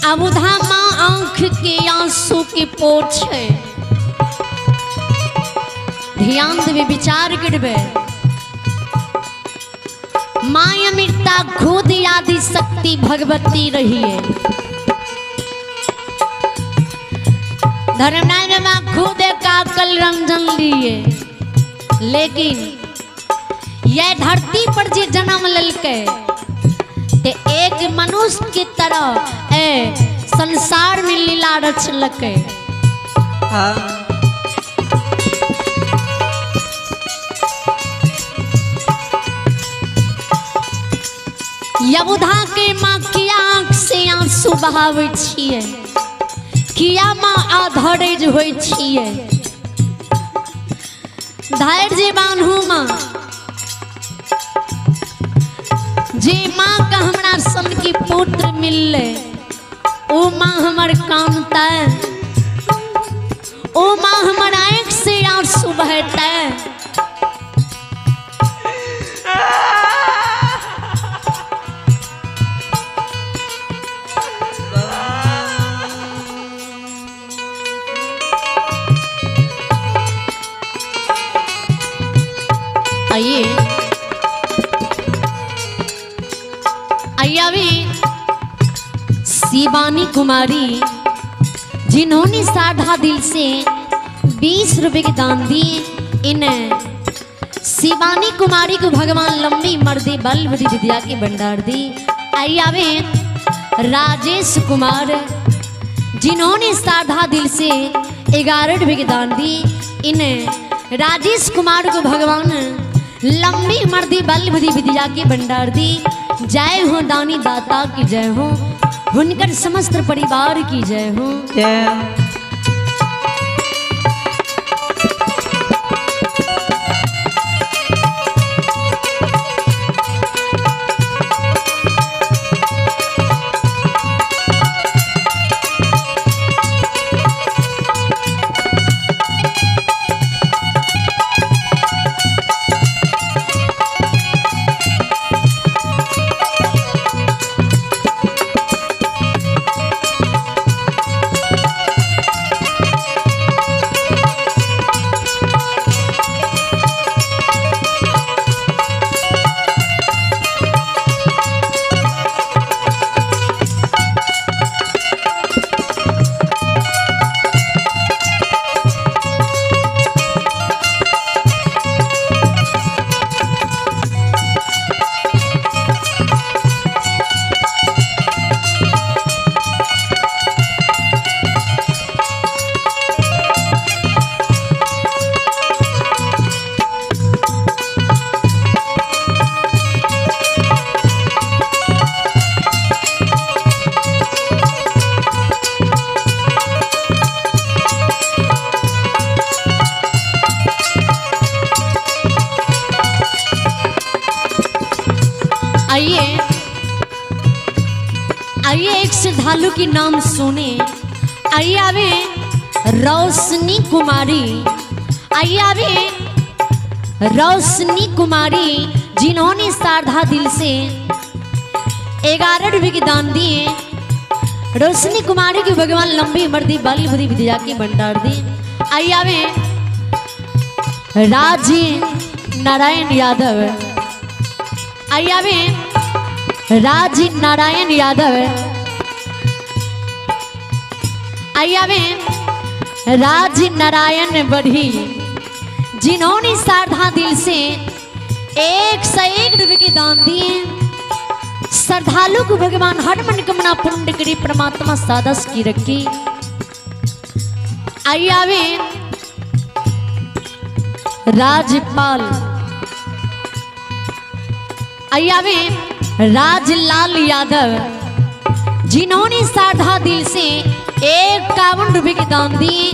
अबुधा माँ आँख के आंसू के पोछे। ध्यान देवे, विचार करबे। माँ अमृता खुद आदि शक्ति भगवती रही है। धर्मनारायण माँ खुद काकल रंजन लिए, लेकिन यह धरती पर जे जन्म ललके ते एक मनुष्य की तरह ए संसार में लीला रचलके। हाँ। यबुधा के माँ किया आँख से आंसू बहाबै छियै, किया माँ आधरेज होइ छियै। धैर्य बान्हू माँ, जे माँ का हमरा सन के पुत्र मिलले ओ माँ हमर कानतै, ओ माँ हमर आँख से आंसू बहतै। आइए आइए अभी शिवानी कुमारी, जिन्होंने साधा दिल से 20 रुपए के दान दिए, इन शिवानी कुमारी को भगवान लंबी मर्दी बल बुद्धि विद्या के भंडार दी। आइए आवे राजेश कुमार, जिन्होंने साधा दिल से 11 रुपए के दान दिए, इन राजेश कुमार को भगवान लंबी मर्दी बल बुद्धि विद्या के भंडार दी। जय हो दानी दाता की जय हो, हुनकर समस्त परिवार की जय हो। जय। आइए आइए एक श्रद्धालु की नाम सुने। आइए आवे रोशनी कुमारी, आइए आवे रोशनी कुमारी, जिन्होंने श्रद्धा दिल से 11 रुपए के दान दिए। रोशनी कुमारी की भगवान लंबी मर्दी बल बुद्धि विद्या की भंडार दी। आइए आवे राजी नारायण यादव, आइए आवे राज नारायण यादव, आइए आवे राज नारायण बढ़ी, जिन्होंने श्रद्धा दिल से 101 रुपए के दान दिए। श्रद्धालु को भगवान हर मनोकामना पूर्ण करी, परमात्मा सादस की रखी। आइए आवे राजपाल, आइए आवे राजलाल यादव, जिन्होंने श्रद्धा दिल से 51 रुपए के दान दिए।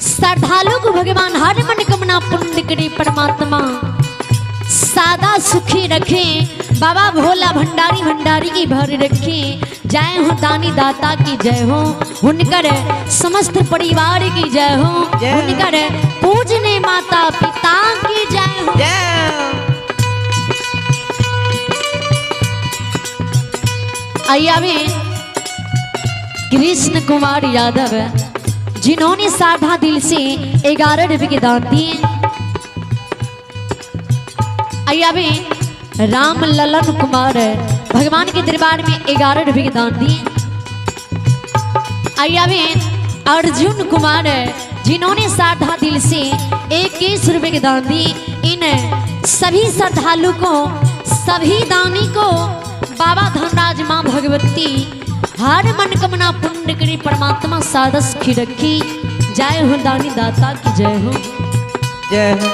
श्रद्धालु को भगवान हर मनोकामना पूर्ण करे, परमात्मा सादा सुखी रखे, बाबा भोला भंडारी भंडारी की भर रखे। जय हो दानी दाता की जय हो, उनकर समस्त परिवार की जय हो, उनकर पूजने माता पिता की जय हो। आइए आवे कृष्ण कुमार यादव, जिन्होंने साधा दिल से 11 रुपये के दान दिए। अयावे राम ललन कुमार भगवान के दरबार में 11 रुपये के दान दिए। अयावे अर्जुन कुमार, जिन्होंने श्रद्धा दिल से 21 रुपये के दान दिए। इन सभी श्रद्धालु को, सभी दानी को बाबा धनराज माँ भगवती हर मनकामना पुण्य करी परमात्मा सादस की रखी। जय हो दानी दाता की जय हो। जय हो।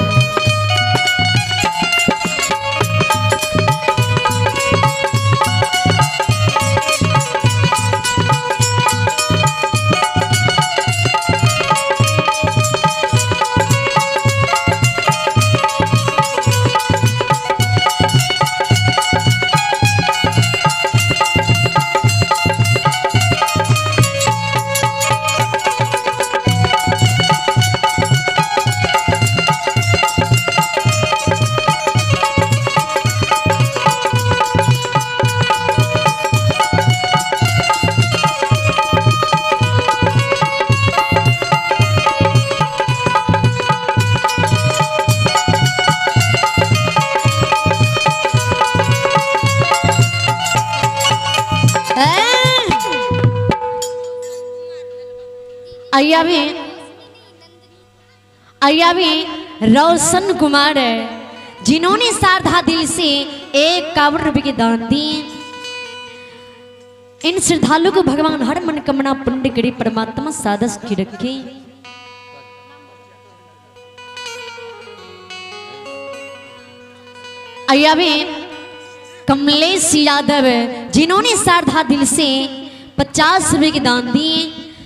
अयावे रोशन कुमार, जिन्होंने श्रद्धा दिल से 51 रुपये के दान दिए। इन श्रद्धालु को भगवान हर मनकामना पुण्य करे परमात्मा सादस की रखे। अयावे कमलेश यादव, जिन्होंने श्रद्धा दिल से 50 रुपये के दान दिए।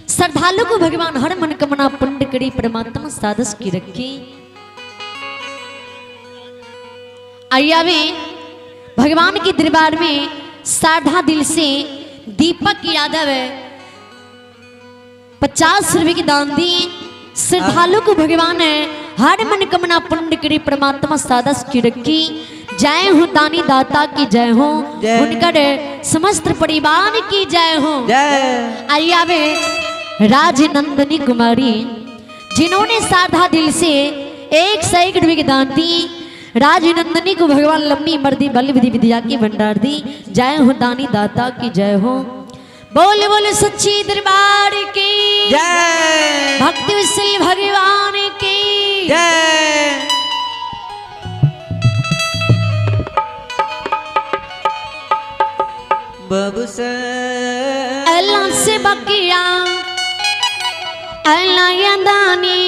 श्रद्धालु को भगवान हर मनकामना पुण्य करे परमात्मा सादस की रखे। अयावे भगवान के दरबार में श्रद्धा दिल से दीपक यादव 50 रुपये के दान दिए। श्रद्धालु को भगवान हर मनकामना पुण्य करे परमात्मा सादस की रखी। जय हो दानी दाता की जय हो, उनकर समस्त परिवार की जय हो। अयावे राजनंदनी कुमारी, जिन्होंने श्रद्धा दिल से 101 रुपये के दान दी। राजनंदनी को भगवान लंबी मर्दी बल विधि विद्या की भंडार दी। जय हो दानी दाता की जय हो। बोल बोल सच्ची दरबार की जय, भक्ति विसल भगवान की जय। बाबू से अल्लाह से बकिया अल्लाह दानी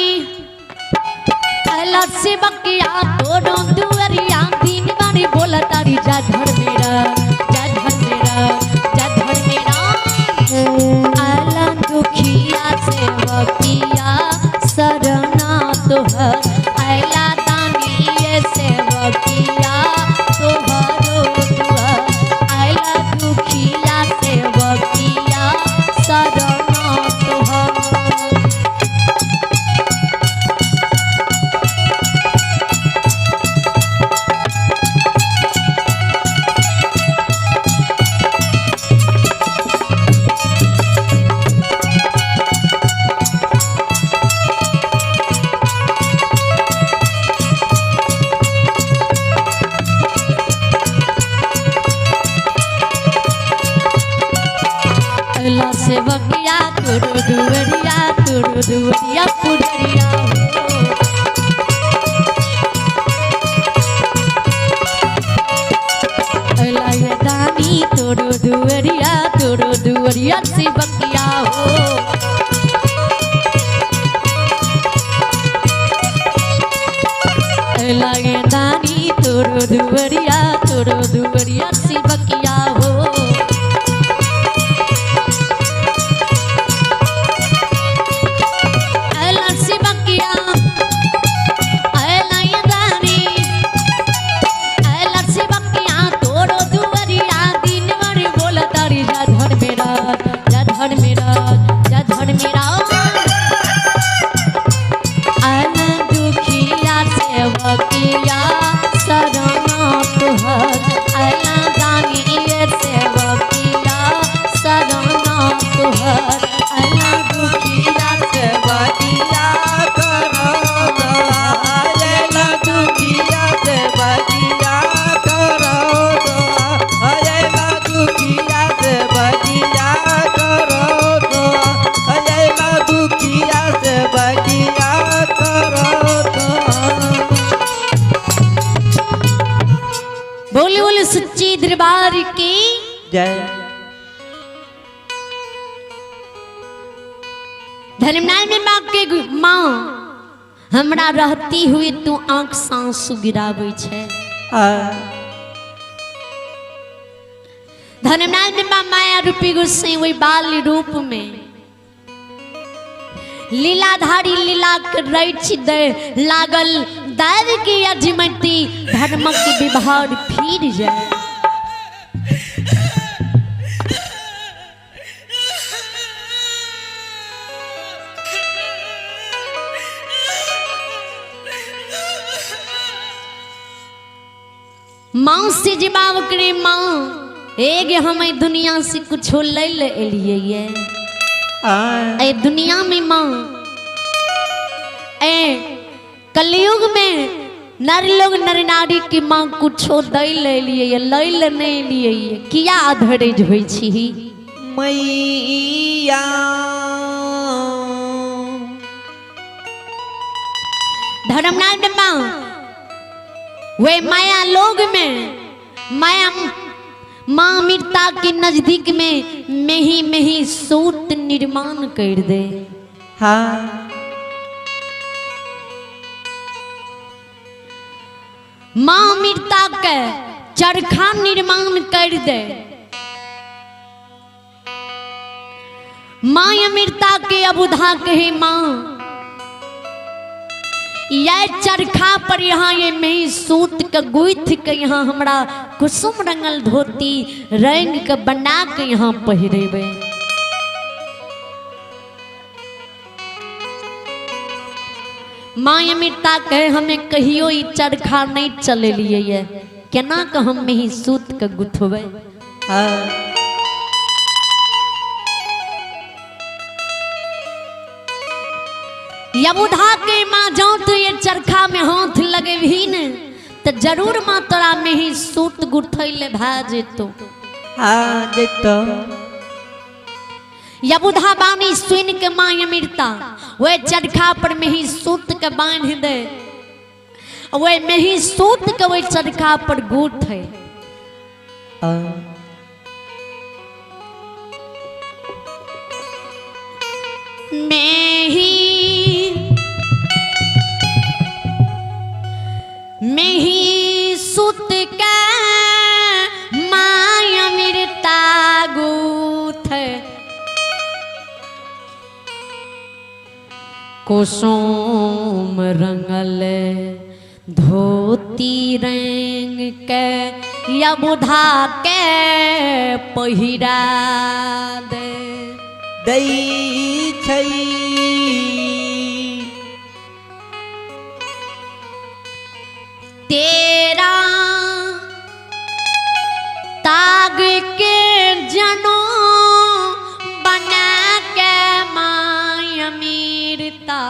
अल्लाह से बकिया तोड़ो दुअरिया दिन बारी बोला तारी जा घर मेरा, जा घर मेरा, जा घर मेरा। अल्लाह दुखिया से बकिया शरणा तोहर, अल्लाह दानी ये से बकिया तोहरो दुआर, अल्लाह दुखिया से बकिया शरणा तोहर। सेवकिया तुरु दुअरिया पुजरिया हो। अल्लाह ये दानी तुरु दुअरिया सेवकिया हो। अल्लाह ये दानी तुरु दुअरिया सेवकिया हो। दुखिया सेवकिया शरणा तोहर, अल्लाह जय। धर्मनारायण में माँ के माँ हमरा रहती हुई तू आंख सांसू गिराबै छै। धर्मनारायण में माँ माया रूपी गुस्से वही बाल रूप में लीलाधारी लीला के रचि दे लागल दैव की अजमती धर्मक विभार फिर जाए। माँ से जवाब करे माँ एगे हम एहि दुनिया से कुछो लै ले एलियै ये ए दुनिया में माँ ए कलयुग में नर लोग नर नारी के माँ कुछो दै ले एलियै ये लै ले नहि एलियै ये किया अधरेज होइ छी मैया। धर्मनाथ माँ वे माया लोग में माया माँ अमृता के नजदीक में मेही मेही सूत निर्माण कर दे। हाँ। माँ अमृता के चरखा निर्माण कर दे। माँ अमृता के अबुधा कहे माँ यह चरखा पर यहाँ ये मेही सूत के गुथ के यहाँ हमरा कुसुम रंगल धोती रंग के बना के यहाँ पहिरेबे। माँ अमृता कहे हमें कहियो ई चरखा नहीं चलेलिए ये केना के हम मेही सूत के गुथबे। हाँ। यमुधा के माँ जाओ तो ये चरखा में हाथ लगे भी न तो जरूर माँ तोरा में ही सूत गुथैले भा जेतो। हाँ जेतो। यमुधा बानी सुन के माँ अमृता वह चरखा पर में ही सूत के बांध दे वह में ही सूत के वह चरखा पर गुथ है। मेही सुत के माय अमृता गुथ कुसुम रंगल धोती रंग के यमुधा के पहिरा दे दई छई। तेरा ताग के जनो बना के माय अमृता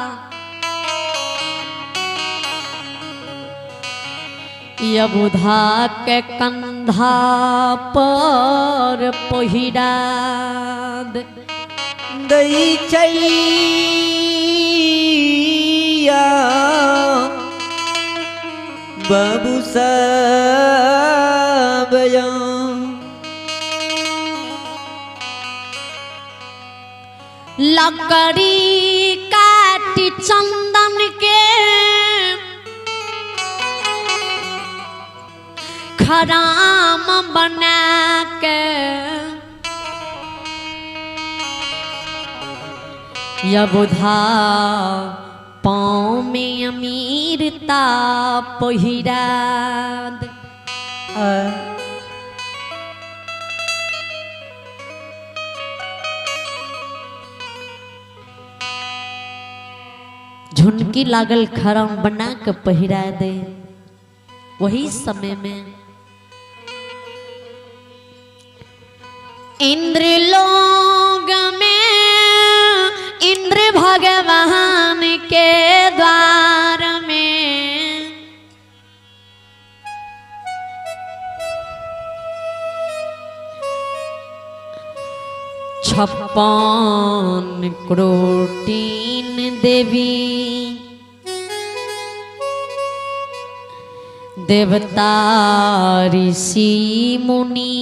यबुधा के कंधा पर पहिरा दे दई छैया बाबू साहब। लकड़ी काट चंदन के खराम बना के यबुधा पाँव में अमीरता पहिरा दे। झुनकी लागल खराम बना के पहिरा दे। वही समय में इंद्र लोग में इंद्र भगवान के द्वार में 56 क्रोटीन देवी देवता ऋषि मुनि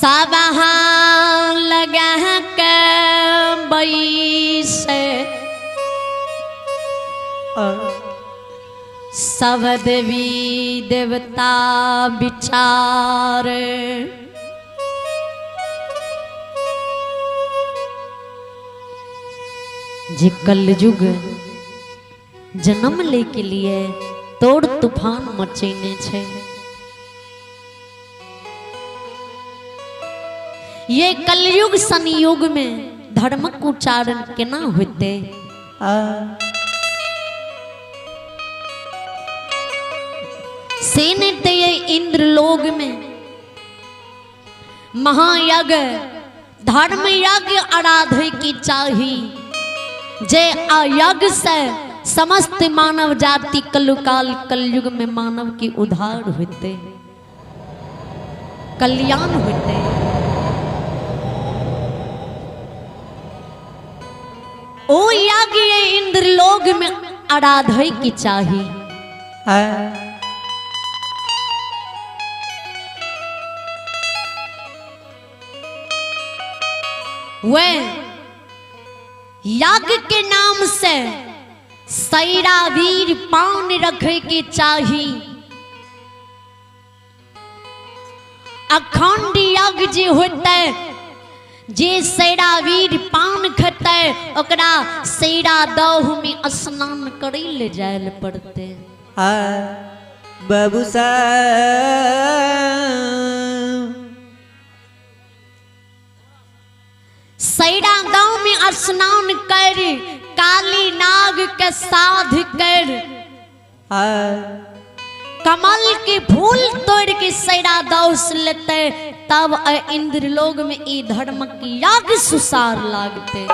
सभा लगा के बैसे सब देवी देवता विचार जे कलयुग जन्म ले के लिए तोड़ तूफान मचेने छे। ये कलयुग संयुग में धर्मक उच्चारण केना होते। से नहीं ते ये इंद्रलोक में महायज्ञ धर्म यज्ञ आराधे की चाही जे अयज्ञ से समस्त मानव जाति कलुकाल कलयुग में मानव की उद्धार होते, कल्याण होते। ओ यज्ञ इंद्रलोक में आराधे की चाही। वे यज्ञ के नाम से सैरावीर पान रखे के चाही। अखंड यज्ञ जे होते जे सैरावीर पान खते ओकरा सैरा दह में स्नान करे ले जायल पड़ते। बाबू सैरा गांव में स्नान कर काली नाग के साध कर कमल के फूल तोड़ के सैरा दाव से लेते तब इंद्रलोक में ई धर्म की यज्ञ सुसार लागते।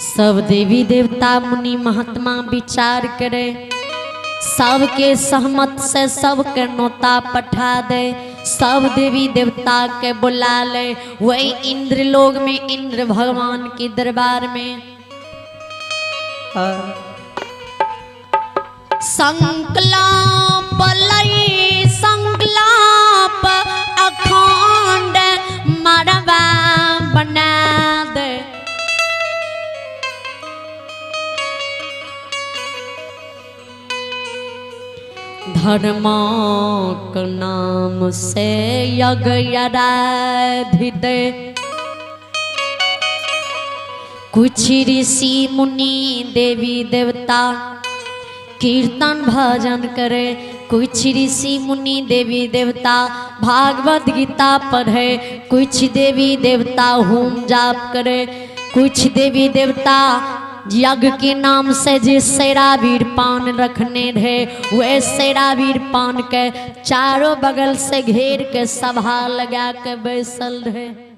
सब देवी देवता मुनि महात्मा विचार करे, सबके सहमत से सबके नोता पठा दे, सब देवी देवता के बुला ले वही इंद्रलोक में इंद्र भगवान के दरबार में। संकल्प लई संकल्प अखंड मरवा बना दे। धर्मक नाम से यज्ञ आराधित कुछ ऋषि मुनि देवी देवता कीर्तन भजन करे, कुछ ऋषि मुनि देवी देवता भागवत गीता पढ़े, कुछ देवी देवता होम जाप करे, कुछ देवी देवता यज्ञ के नाम से जे सैरावीर पान रखने रहे वह सैरावीर पान के चारों बगल से घेर के सभा लगा के बैसल रहे।